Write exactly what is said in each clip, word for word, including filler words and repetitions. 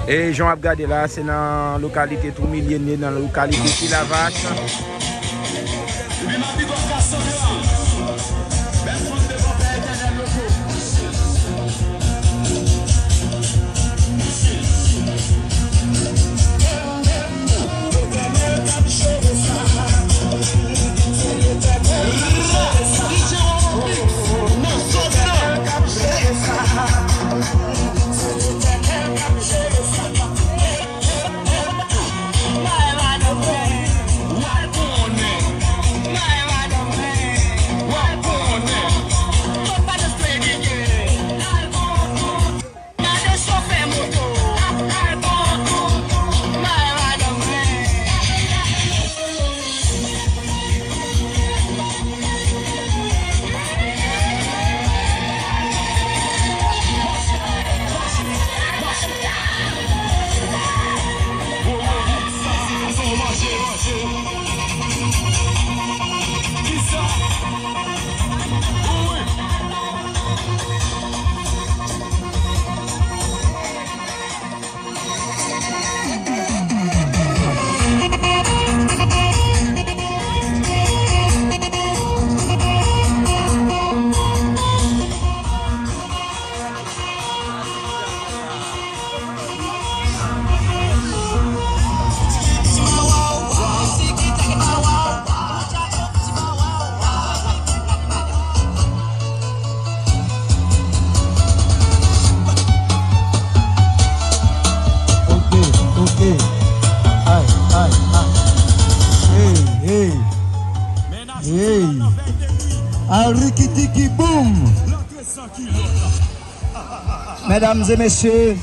E jan w ap gade la, se nan lokalite Twou Milyene, nan lokalite Ti Lavach. Ok, ok. Ay, ay, ay. Hey, hey. Hey. Al rikitiki boum. Medam e mesye,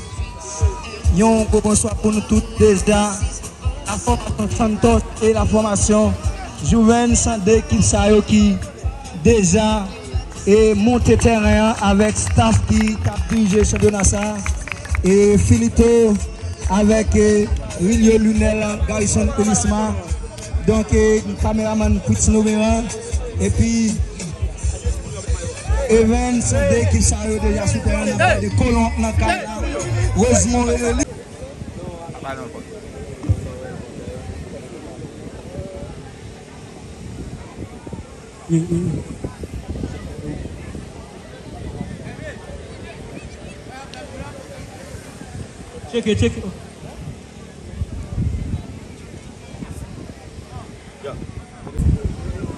yon gwo bonswa pou nou tout deja. La fòmasyon Santos e la fòmasyon Juvens, de ekip sa yo ki deja e monte tèren an avèk staff ki t ap dirije chanpyona sa a. E Filito avèk, e, Rilio Lunel, Garrison Elisma. Donk, e, kameramann Fritz Noveran. Epi Evans, de ekip sa yo deja sou tèren nan gade kolon nan kay la. Rosemond Eloli. Tcheke, tcheke.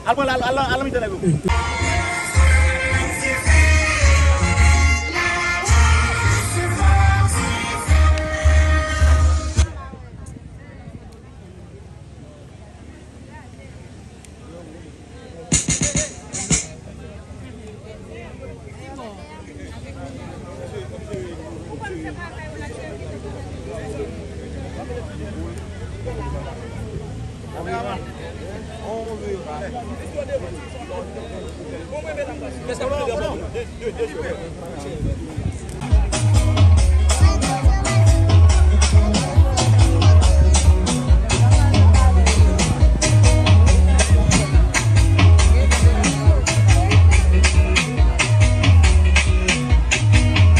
Al pran, al, al, al nan mitan nèg yo.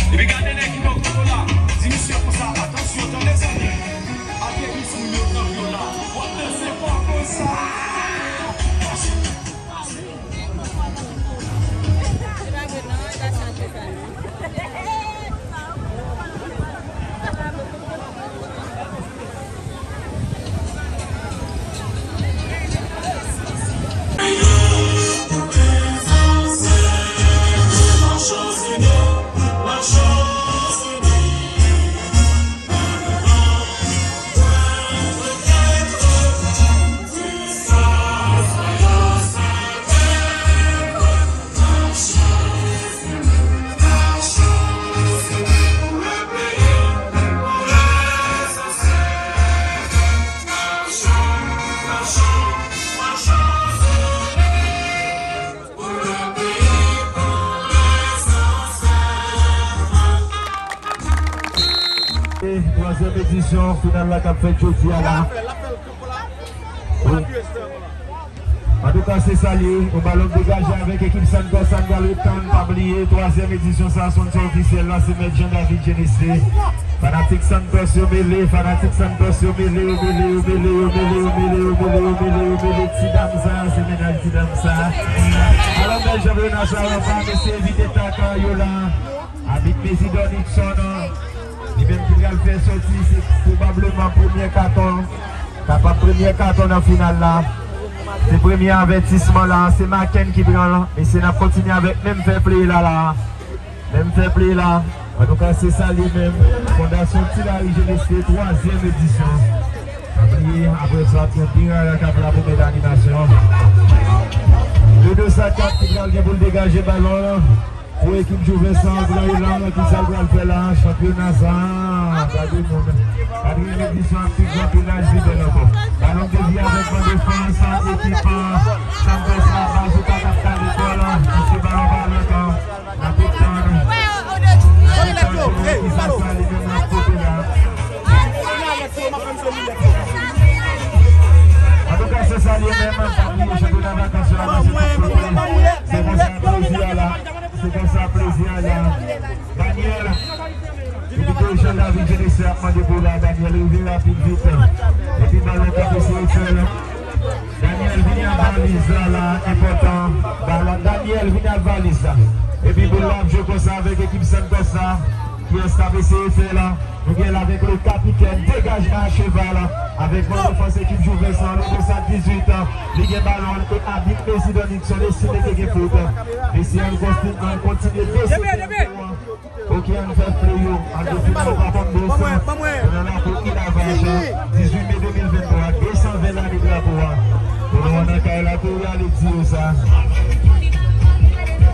Epi gade nèg ki bò kote w la, di misye konsa, atansyon, tande zanmi. Ateri sou yo nan vyo la. W ap danse fò konsa. E twazyèm edisyon final la k ap fèt jodi a la. Wi. Antouka, se sa l ye. Yon balon degaje avèk ekip Santos. Sa n pral ret tann, pa bliye, twazyèm edisyon sa, sponsò ofisyèl la, se Mèt Jean David Genesté. Fanatik Santos yo mele, fanatik Santos yo mele, yo mele, yo mele, yo mele, yo mele, yo mele, yo mele, yo mele, ti dam sa, se mennaj ti dam sa. Alò, bèl chanpyona sa, anfan, mesye, evite tak yo la. Abit Mesidor Nixon, li menm ki pral fè sòti, se pwobableman premye katon, kapab premye katon nan final la. Se premye avètisman la, se Maken ki pran l. Mesye, n ap kontinye avèk menm fair play la la. Menm fair play la. Antouka, se sa li menm. Fondasyon Ti Lari Jenesté, twazyèm edisyon. Pa bliye, apre sa, gen Pirara k ap la pou mete animasyon. Dodo Sakat ki pral gen pou l degaje balon an. Pou ekip Jouven san pran elan, kisa l pral fè la? Chanpyona sa, gade moun. Katriyèm edisyon aktif, anpil laj, li bèl ankò. Balon devye avèk ban defans, ekip Santos la, baz ou pa t ap ka lekòl, pase balon pa lòt, n ap tann. N ap tann pou kisa sa li menm l ap pote la. Antouka, se sa li menm, pa bliye chanpyona vakans yo la, se konsa plezi a la. Se konsa plezi a la. Daniel, epi ke Jean David Genesté ap mande pou la, Daniel rive rapid vit. Epi balon k ap eseye fè la. Daniel vini ak valiz la, la, enpòtan. Balon, Daniel vini ak valiz la. Epi boul la ap jwe konsa avèk ekip Santos la. Kiyès k ap eseye fè la? Nou gen la avèk le kapitèn, degajman a cheval, avèk bon defans ekip Jouven san, le de sa dizuit. Li gen balon e abit Mesidor Nixon esime ke gen fout. Mesye, ann konti-, ann kontinye dese. Ok, ann fè play yo. An de final pa konn de san. Kounye a la pou Ilavach, dizuit me de mil venntwa, de san ven lane drapo a. Kounye a nan kay la, kounye a, ale di yo sa.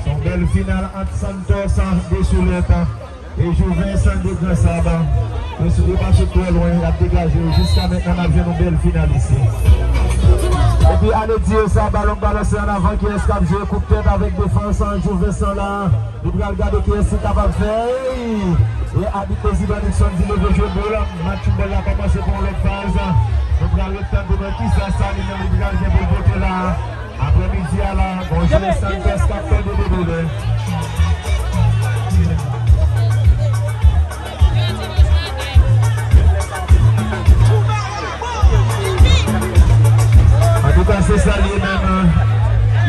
Se yon bèl final ant Santos de Soulèt e Jouven san de Gran Sab. Yo sou, yo pa sot twò lwen, y ap degaje yo. Jiska mentnan, n ap jwenn yon bèl final isi. Epi ale di yo sa, balon k balanse an avan, kiyès k ap jwe koup tèt avèk defans an Jouven san la? Li pral gade kiyès ki kapab fè. E abit Mesidor Nixon di leve jwe bòl. Match foutbòl la kòmanse pou yon lòt faz. Nou pral ret tann pou nou wè kisa sa li menm li pral gen pou l pote la. Aprèmidi a la, gon jwè Santos k ap tande de boulè. Antouka, se sa l ye menm.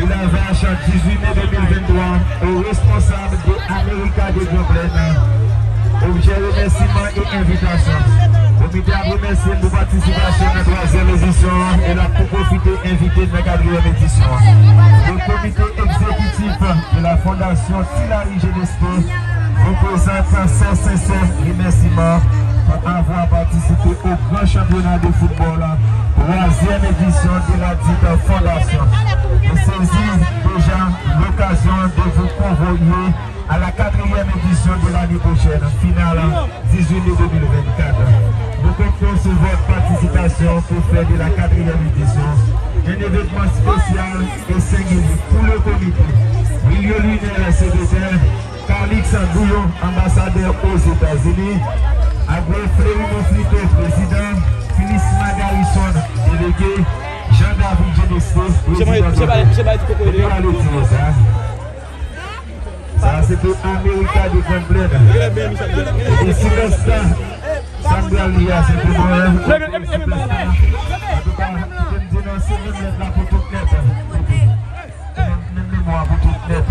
Ilavach, dizuit me de mil venntwa, o responsab de Amerika de Gran Plèn. Objè remèsiman e envitasyon. Komite ap remèsye n pou patisipasyon nan twazyèm edisyon an e l ap tou pwofite envite n nan katriyèm edisyon an. Le comité exécutif de la Fondation Ti Lari Genesté représente ses sincères remerciements pour avoir participé au grand championnat de football, troisième édition de ladite fondation. Je saisis déjà l'occasion de vous convoyer à la quatrième édition de l'année prochaine, finale dizuit me de mil vennkat. Nou konte sou vòt patisipasyon pou fè de la katriyèm edisyon un événement spécial et singulier pour le comité. Wilio Lunel, sekretè, Calix Bouillon, anbasadè Ozetazini, Agwe Fleury Monflito, prezidan, Phyllis Magarison, delege, Jean David Genesté, prezidan. Epi ale di yo sa. Sa se pou Amerika de Grand Plaine. Epi Silvesta, sa m pral li a, se pou nou, hein. Antouka, kite m di nou, se menm lèt la pou tout nèt. Menm, menm memwa pou tout nèt.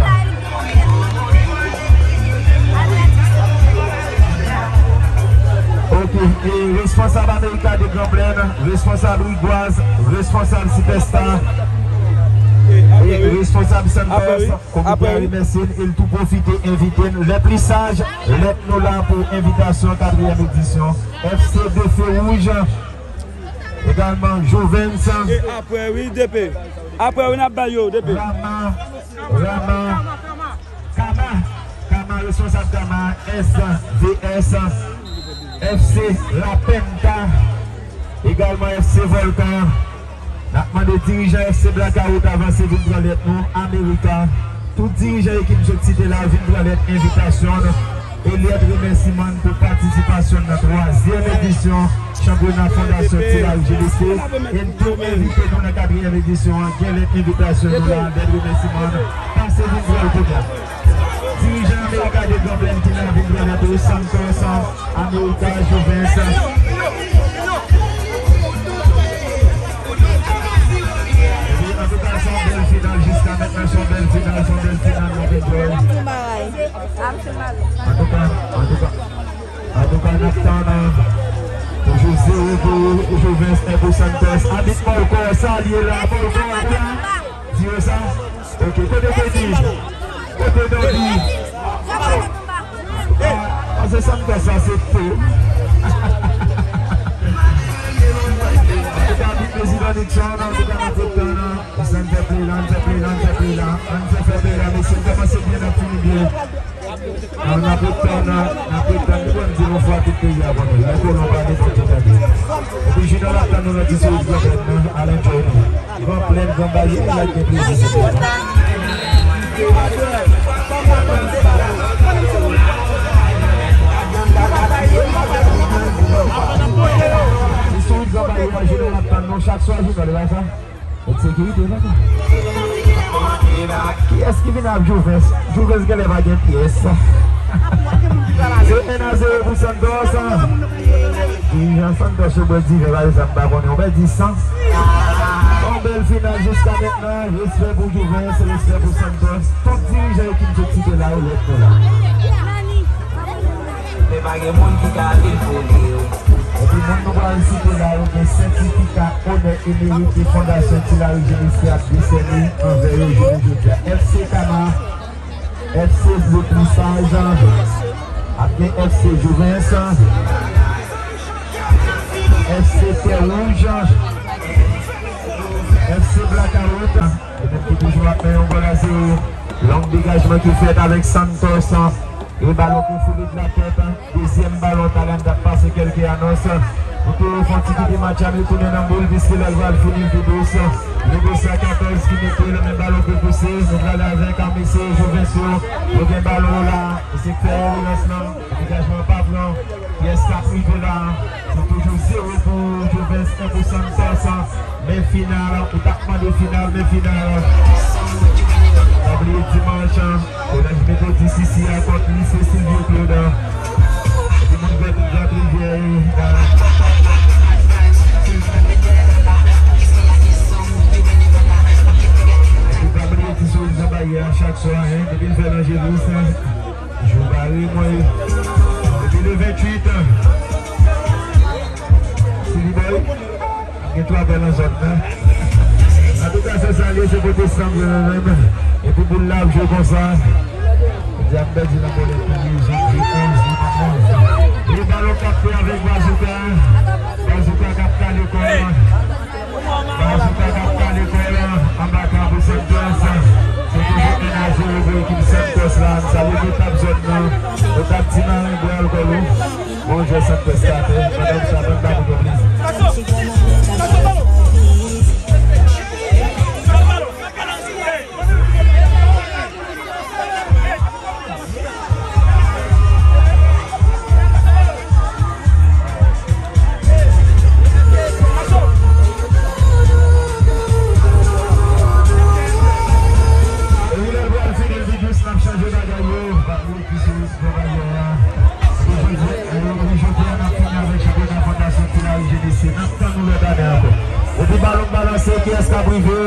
Ok, e responsab Amerika de Grand Plaine, responsab Rigwaz, responsab Silvesta, e responsab Santos. Komite a remèsye n e l tou pwofite envite n. Les Plus Sages, lèt nou la pou envitasyon katriyèm edisyon. F C de Feu Rouge, egalman Jovens. E apre, wi, D P. Apre, wi, n ap bay yo, D P. Rama, Rama, Kama, Kama, responsab Kama, S V S, F C La Penta, egalman F C Volcan. N ap mande dirijan F C Blackout avanse vin pran lèt nou, Amerika. Tout dirijan ekip m sot site la vin pran lèt envitasyon nou. E lèt remèsiman n pou patisipasyon n nan twazyèm edisyon chanpyona Fondasyon Ti Lari Jenès. E n tou envite nou nan katriyèm edisyon an, gen lèt envitasyon nou la, lèt remèsiman n. Pase vin pran l kounye a. Dirijan Amerika de Gran Plèn ki la vin pran l tou, Santos, Amerika, Jouvens. Ebyen, antouka, se yon bèl final jiska mentnan, se yon bèl final, se yon bèl final, n ap enjoy. Antouka, antouka, antouka, n ap tann, toujou zewo pou Jouvens, en pou Santos. Abit Mòlkò, sa l ye la, Mòlkò, di yo sa. Ok, kote Kenny? Kote Dodi? Ah, ah, se Santos sa, se fou. Antouka, abit Prezidan Nixon, antouka, n ap tann. Ann fè play la, ann fè play la, ann fè play la, ann fè fè play la, mesye, n kòmanse byen, n ap fini byen. Ann ap tann, n ap tann, nou konn di yon fwa tout peyi a konnen, lè kolon pa nenpòt ki tande. Epi Junior ap tann nou nan ti seri Gran Plèn nan, al enjoy nou. Gran Plèn, Gran Baye, nou like gen plezi se peyi. Ti seri Gran Baye a, Junior ap tann nou chak swa, Junior, e pa sa? Met sekirite, papa. Kiyès ki vin ap Jouvens? Jouvens genlè pa gen pyès. Se en a zewo pou Santos. Dirijan Santos yo bwè diven, pa egzanp, m pa konnen. Yon bèl di san. Yon bèl final jiska mentnan. Respè pou Jouvens, respè pou Santos. Tout dirijan yo ki m sot site la yo, lèt nou la. Men pa gen moun ki ka vin pou li yo. Epi moun nou pral site la yo gen sètifika onè e merit ke Fondasyon Ti Lari Jenès ap desène anvè yo jounen jodi a. F C Kana, F C Zetrisaj, ap gen F C Jouvens, F C Tè Wouj, F C Blakawout. Li menm ki toujou ap mennen yon gòl a zewo. Long degajman ki fèt avèk Santos. E balon pou Philippe Laporte. Dezyèm balon, talè n t ap pase kèlke anons. Nou te fè yon ti kite match la, nou tounen nan boul, piske lè l pral fini, l pi dous. Nimewo san katòz ki mete l, men balon pou pouse. Nou prale avèk, a, mesye Jouvens yo. Yo gen balon yo la. Mesye k fè relans lan. Degajman pa pran. Pyès k ap rive la. Se toujou zewo pou Jouvens, en pou Santos. Men final, ou t ap mande final, men final. Pa bliye dimanch, Kolèj Metodis isi a kont Lise Sylvio Claude. Epi moun Vèt Granrivyè. Epi pa bliye ti souri Zanbaye a chak swa, en, depi l fè Lanjelis. Jou bare mwen. Depi le venntuit, Silibòy ap gen twa bèl nan zòn nan. Antouka, se sa l ye, se kote sanble yo menm. Epi boul la ap jwe konsa. Jodi a m pèdi nan bòlèt pou li, jan jwe onz, li pa onz. E balon kapte avèk Bazouka. Bazouka k ap kale kò l. Bazouka k ap kale kò l anba kan pou Santos. Se toujou en a zewo pou ekip Santos la. N salye tout ap zòn nan. Tout ap ti maren bwè alkòl ou. Bon jwè Santos ka fè. Pandan m sa, ban m ba moun yo plezi. Epi balon balanse, kiyès k ap rive?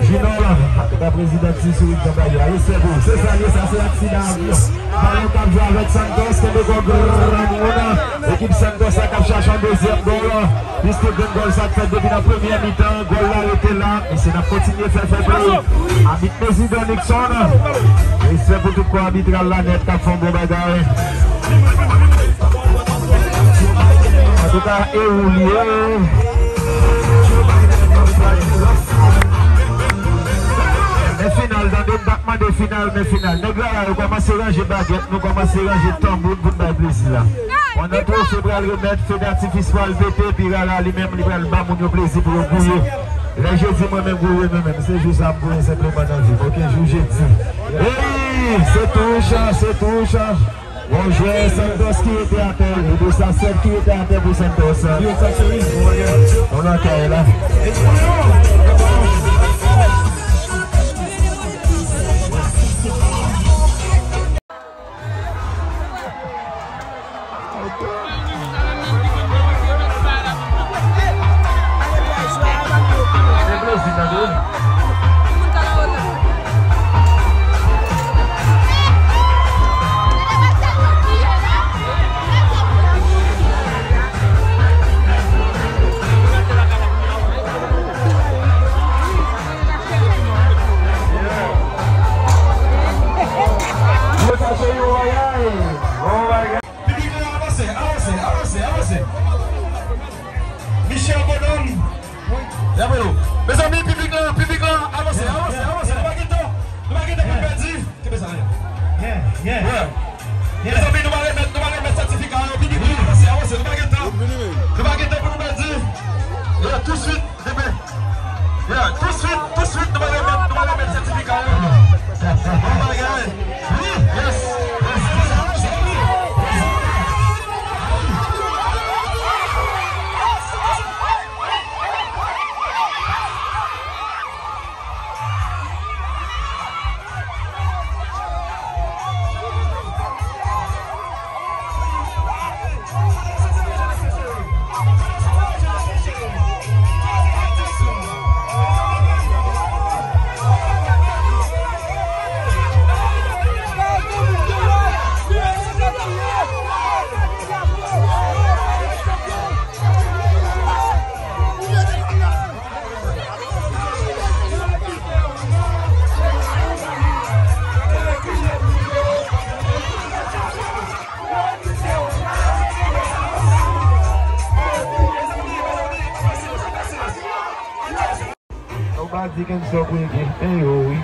Jinòl, antouka prezidan Ti Sourit Kanpay la. Respè pou ou. Se sa l ye, sa se aksidan avyon. Balon k ap jwe avèk Santos, kenbe kò granmoun. Ekip Santos la k ap chache yon dezyèm gòl. Piske grenn gòl sa k fèt depi nan premyè mitan, gòl la rete la. Mesye, n ap kontinye fè fè play. Abit prezidan Nixon. Respè pou tout kò abitral la nèt k ap fè yon bon bagay. Antouka, e ou li ye. Men final, tande, m t ap mande final, men final. Nèg la, la, yo kòmanse ranje bagèt, nou kòmanse ranje tanbou n pou n bay plezi la. Pandan twofe pral remèt, fe datifis pral pete, epi Rara li menm, li pral ba moun yo plezi pou yo gouye. Lè jedi, mwen menm gouye, mwen menm. Se jou sa m gouye senpleman nan vi m, oke? Jou jedi. Ey! Se touch, se touch. Bon jwè, Santos ki rete atè, e de sa sèt ki rete atè pou Santos. Yo, sa cheri, bon bagay. On nan kay la. Piblik la avanse, avanse, avanse, avanse. Michel Bonhomme. Mezanmi, piblik la, piblik la, avanse, avanse, avanse. Nou pa gen tan, nou pa gen tan pou n pèdi. Kenbe sa, yeah. Yeah, yeah. Mezanmi, nou pa remèt, nou pa remèt sètifika yo. Piblik la, avanse, avanse, nou pa gen tan. Nou pa gen tan pou nou pèdi. Yeah, tousuit, kenbe. Yeah, tousuit, tousuit, nou pa remèt, nou pa remèt sètifika yo. Bon bagay. Wi, yes. Nobody can stop we again. Hey, yo, wi.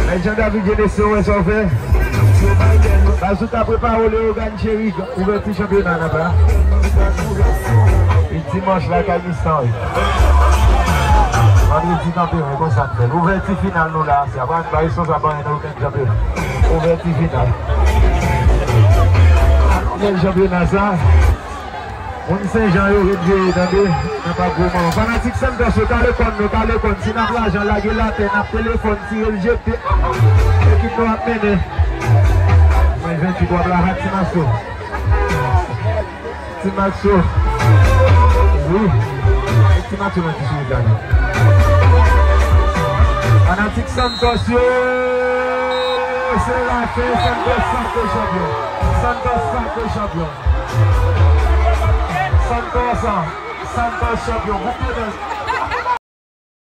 Hey, Jean David Genesio, wè sa w fè. Baz ou ta prepare w, Leogane Cheri, ouvèti chanpyona nan pa. E dimanch la, kay Mistan, wi. Vandredi tanperen, konsa n fè l. Ouvèti final nou la, se apa n bay sans a pa nan okenn chanpyona. Ouvèti final. Bèl chanpyona sa. Moun Senjan yo ret veye, tande, nan pa gwo manman. Fanatik Santos yo, kale kòn nou, kale kòn. Si n ap lajan, lage l atè, n ap telefòn, tire l jete. Ekip nou ap mennen. Mwen venki pou ap la, Ti Maso. Ti Maso. Wi. Ti Maso nan ti sourit la, non. Fanatik Santos yo, se lafen, Santos sanpe chanpyon. Santos sanpe chanpyon. Santos, Santos chanpyon. Gwoup Tedans.